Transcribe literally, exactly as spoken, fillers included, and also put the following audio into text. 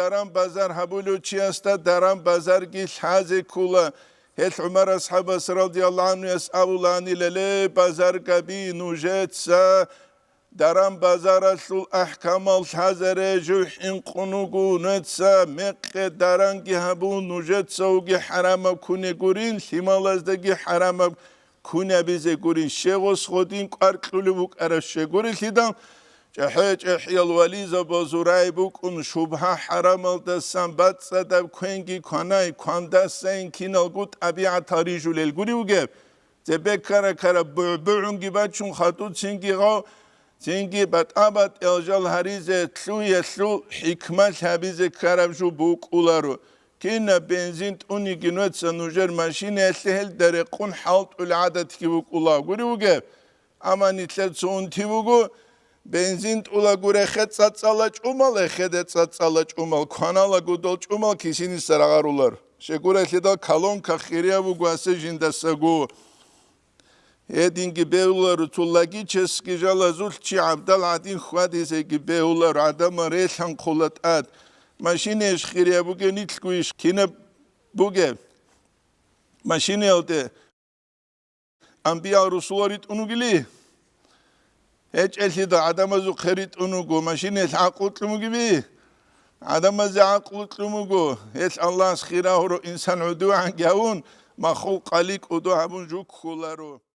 даран-базар гьабулев чиясда даран-базарги лъазе ккула. Гьел ГӀумар асхӀабас радияллагьу гӀанхуяс абулаанила: «Ле, базаргаби, нужеца даран-базаралъул ахӀкамал лъазаре жив хӀинкъун вуго, нужеца мекъи даранги гьабун, нужецаги хӀарамаб куне гурин, лъималаздаги хӀарамаб кунабизе гурин, щегъос гъодин кӀвар кьулеб букӀараб щегурелъидал, чӀахӀи-чӀахӀиял вализабазул рай букӀун, шубгьа-хӀарамалдасан бацӀцӀадаб квенги кванай, квандасайин киналго тӀабигӀатал рижулел гури вугеб, цебе ккара-ккара бугӀ-бугӀунги бачун, хадуцинги гъав, цинги батӀа-батӀиял жал гьаризе, лъугьиялъул хӀикмалъ гьабизе ккараб жо букӀуларо. Кинаб бензин тӀуниги нужеца нужер машинаялъе гьелда рекъун хӀалтӀул гӀадатги букӀула гури вугеб. Амма нилъер цо унти буго, бензин тӀула гурехе цӀацӀала чӀумал, эхеде цӀацӀала чӀумал, кваналаго дол чӀумал кисиниса рагъарулар. Щегурелъидал колонка хирияб буго асе жиндасаго. Гьединги бегьуларо, цо логический жалазулъ чи гӀабдал гӀадин хьвадизеги бегьуларо, гӀадамал релъанхъула тӀад. Машинаеш хирияб бугеб, нилъго иш кинаб бугеб? Машинаялде анбиял-русулал ритӀун вугили? ГьечӀелъидал гӀадамазухъе ритӀун вуго, машинаялъ гӀакълу кьун вугеби? ГӀадамазе гӀакълу кьун вуго, гьелъ Аллагьас хира гьуро, инсан гӀодовегӀанги гьавун, махлукъали кӀодо гьабун жо кколаро.